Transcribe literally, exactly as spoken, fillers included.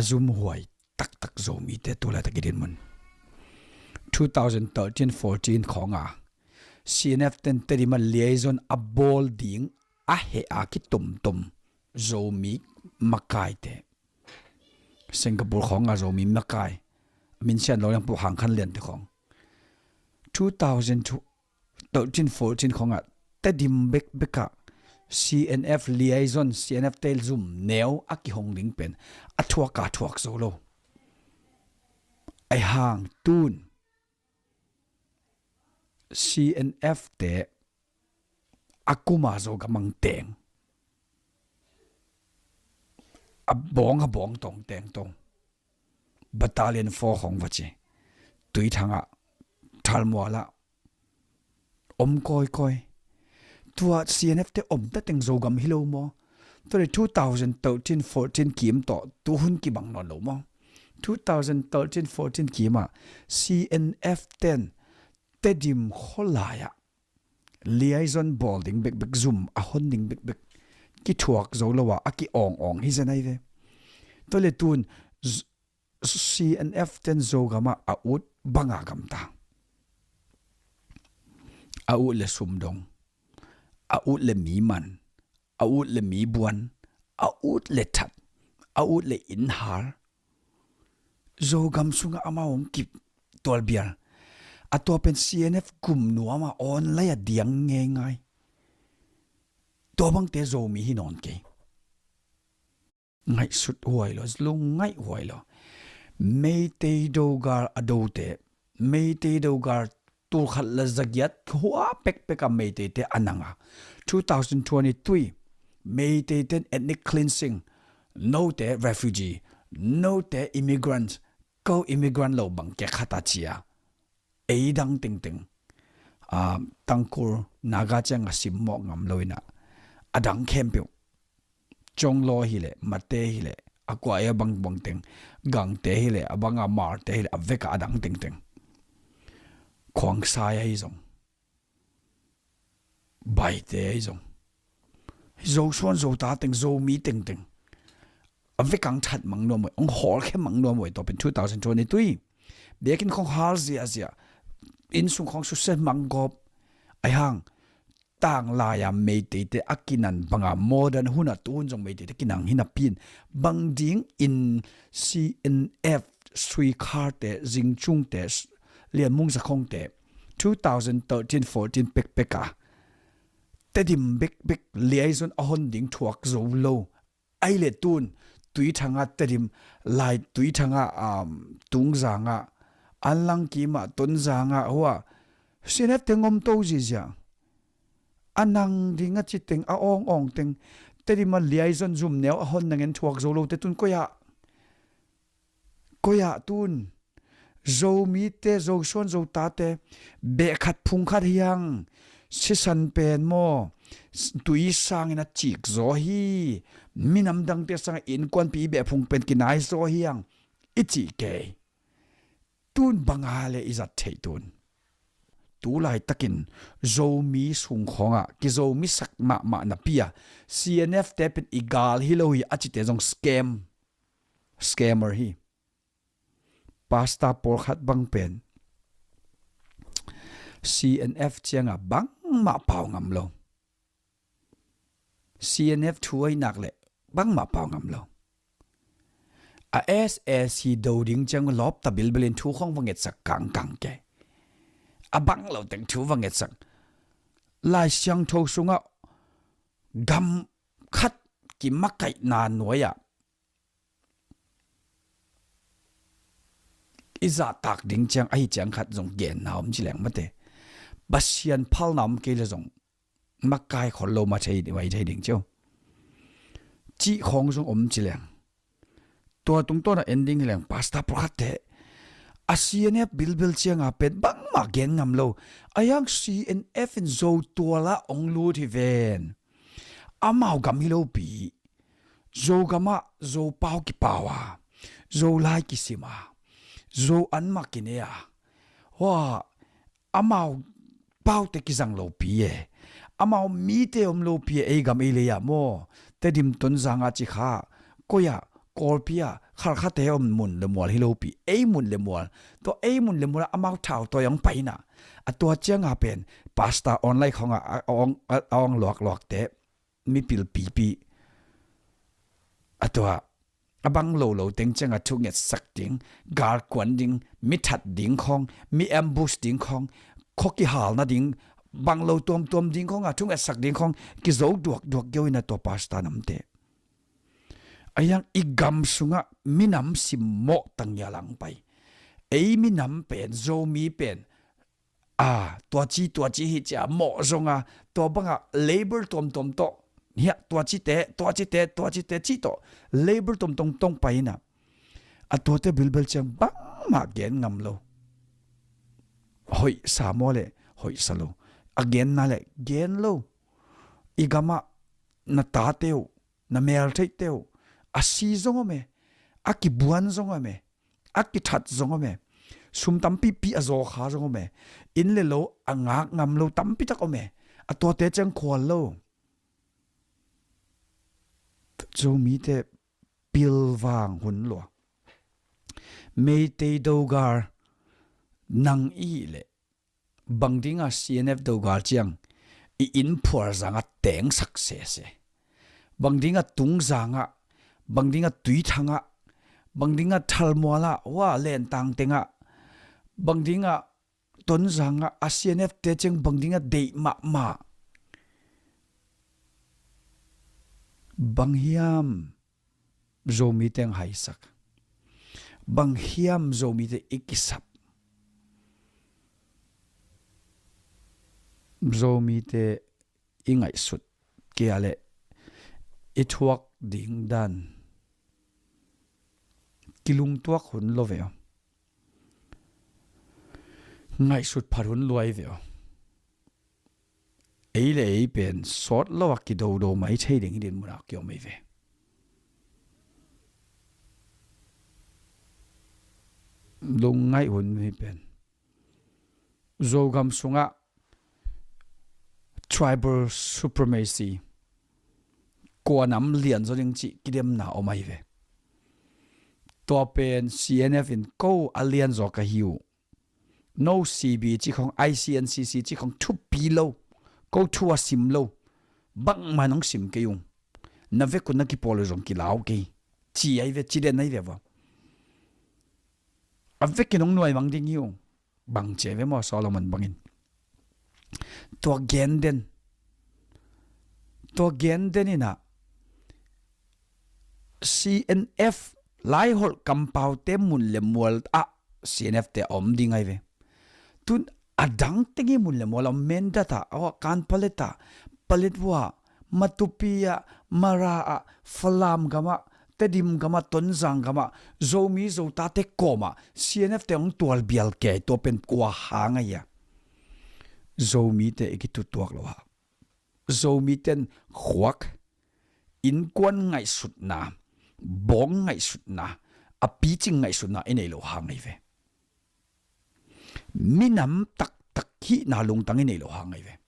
Zumhuai taktak Zomite tu laitak i dinmun. Two thousand thirteen fourteen khawnga C N F ten Tedim a liaison a bawl ding a heh a kitumtum Zomi makaite, Singapore khawnga Zomi makai, a min sian lo liang Pu Hang Khan Lian te khawng, two thousand thirteen fourteen khawnga Tedim bekbek ah C N F liaison, C N F te zum neu a kihong ding pen a thuak a thuak zo lo. Ahi hang tun C N F te a kuma Zogam a teng, a bawng a bawng tawng teng tawng, Battalion four khawng va ci, Tuithang ah, Thalmual ah om kawikawi. Tua C N F te om ta teng Zogam hi lo maw? Tua le two thousand thirteen fourteen kim tawh tu hun kibang nawn lo maw? Two thousand thirteen fourteen kim ah C N F ten Tedim khualai ah liaison bawl ding bekbek, zum a hon ding bekbek kithuak zo lo a, a ki-awng awng hi zen ahi ve. Tua le tun Z-, C N F ten Zogam ah a ut banga gamta. A ut le sumdong, a ut le mi man, a ut le mi buan, a ut le that, a ut le innhar. Zogam sungah amau hong kip tualbial. A tua pen C N F gum nuam a awn lai a diang ngeingai. Tua bangte Zomi hi nawn kei. Ngaihsut huai lo, lungngaih huai lo. Meitei dogal a dote, Meitei dogal tulkhat le zagiat hua pekpek a Meiteite a nang a, two thousand twenty-three Meiteite ethnic cleansing, note refugee, note immigrant, ko immigrant lo bang kekhat a cia, ei dang tengteng, ah, Tangkhul, Naga ciang a simmawh ngam lo in a, a dang khempeuh, Conglo hileh, Mate hileh, a kua ei a bang bang teng, Gangte hileh, a banga Hmarte hileh, a veka a dang tengteng, Khuangsai ahi zong, Baite ahi zong, Zosuan Zota teng, Zomi tengteng, a vekang that mang nuam uh ei, hong hawlkhia mang nuam uh ei. Tua pen two thousand twenty-three, biakinn khawng hal ziahziah, innsung khawng susia mang gawp. Ahi hang, tanglai a Meiteite a kinan banga modern hun a tu hun zong Meiteite kinang hi napi in, bang ding in C N F, Suikharte, Zingchungte, Lianmung Zakhongte, two thousand thirteen fourteen pekpek a Tedim bekbek liaison a hon ding thuak zo lo. Ahi le tun Tuithang a Tedim, lai Tuithang a, um, Tungzang a, Anlangkim a, Tonzang a, hua C N F teng om to zizia. A nang ding a ci teng, a awng awng teng, Tedim a liaison zum neu a hon nangen thuak zo lote tun koi ah, koi ah tun Zomite, Zosuan Zotate, beh khat phung khat hiang, sisan pen maw, tui sangin a cik zaw hi, minam dangte sangin innkuanpi beh phung pen kinai zaw hiang, i cih kei. Tun banga le i zat theih tun. Tu laitakin Zomi sungkhawngah kizomisak mahmah napi a, C N F te pen i gal hi lo hi a cite zong scam, scammer hi. Pastor pawlkhat bang pen C N F ciangah bangmah pau ngam lo. C N F thu ahi nak leh bangmah pau ngam lo. A S A C do ding ciang lawpta bilbilin thu khawng va ngetsak kangkang ke. A bang lo teng thu va ngetsak. Lai Siangtho sungah gam khat kimakaihna nuai-ah i zahtak ding ciang ahi ciang khat zong genna om ci leng mate. Pasian phalna om kei le zong makai khol lo ma thei, mai thei ding cio. Cih khawng zong om ci leng. Tua tungtawn a en ding hi leng pastor pawlkhatte a C N F bilbil cianga pen bangmah gen ngam lo. A hiang C N F in Zo tualah ong lut hi ven. Amau gam hi lopi. Zogamah Zopau kipau a, Zolai kisim a, Zo anmah kine a, hua amau paute kizang lopi e, amau mite om lopi e, ei gam ei lei-ah maw, Tedim Tonzang a cikha, koi-ah Kawlpi ah Khalkhate om mun le mual hi lopi, ei mun le mual, tua ei mun le mual ah amau thau tawi hong pai na. A tua cianga pen pastor online khawngah a, a, a, a, a hong luakluakte, mipil pipi, a tua a bang lo lo teng cianga thungetsak ding, galkuan ding, mi that ding khawng, mi ambush ding khawng, khua kihalna ding, bang lo tuamtuam ding khawngah thungetsak ding khawng kizo duakduak geo ina tua pastor namte. A yang i gam sungah minam simmawh tangia lang pai. Ei minam pen, Zomi pen, a, tua ci, tua ci hi cia mawh zonga, tua bangah label tuamtuam tawh, hiah tua cite, tua cite, tua cite cih tawh label tuamtuam tong pai ina. A tuate bilbel ciang bangmah gen ngam lo. Hoihsa maw le hoihsa lo. A genna le gen lo. I gamah na tate uh, na meltheihte uh, a si zong om e, a kibuan zong om e, a kithat zong om e, sum tampipi a zawkha zong om e, inn le lo a ngak ngam lo tampitak om e, a tuate ciang khual lo. Zomite pilvang hun lua. Meitei Dogar nang i hih leh bang dinga C N F Dogar ciang i inn phual zangah tengsak sese? Bang dinga Tung zangah, bang dinga Tuithangah, bang dinga Thalmualah, hua Lentang tengah, bang dinga Tonzangah a C N F te ciang bang dinga deih mahmah? Bang hiam Zomite hong haisak? Bang hiam Zomite i kisap? Zomite i ngaihsut kei a leh i thuak ding dan kilungtuak hun lo ve aw. Ngaihsut phat hun luai ve aw. Ei le ei pen sawt lo a kidodo mai thei ding hi din munah kiom ei ve. Lungngaih hun hi pen. Zogam sungah tribal supremacy, kua nam lian zaw ding cih kidemna om ahi ve. Tua pen C N F in ko a lian zaw ka hi uh. No C B cih khong, I C N C C cih khong thupi lo, ko thu a sim lo, bangmah nong sim kei ung. Na vek un na kipawl uh zong kilau kei. Ci ahi ve, ci den ahi ve va. A vekin hong nuaimang ding hi ung. Bang ci ahi ve maw, Solomon bangin. Tua gen den. Tua gen den inah C N F laiholh kampaute mun le mual ah C N F te a om ding ahi ve. Tun a dang teng hi mun le mual a om, Mindat ah, aw, Kanpalet ah, Paletwa, Matupi ah, Mara ah, Falam gamah, Tedim gamah, Tonzang gamah, Zomi Zotate kawmah C N F te hong tualbial kei, tua pen kua hang ahi a? Zomite i kitutuak lo ha. Zomite in khuak, innkuan ngaihsutna, bawng ngaihsutna, a picing ngaihsutna i nei lo hang ahi ve. Minam taktak hihna lungtang i nei lo hang ahi ve.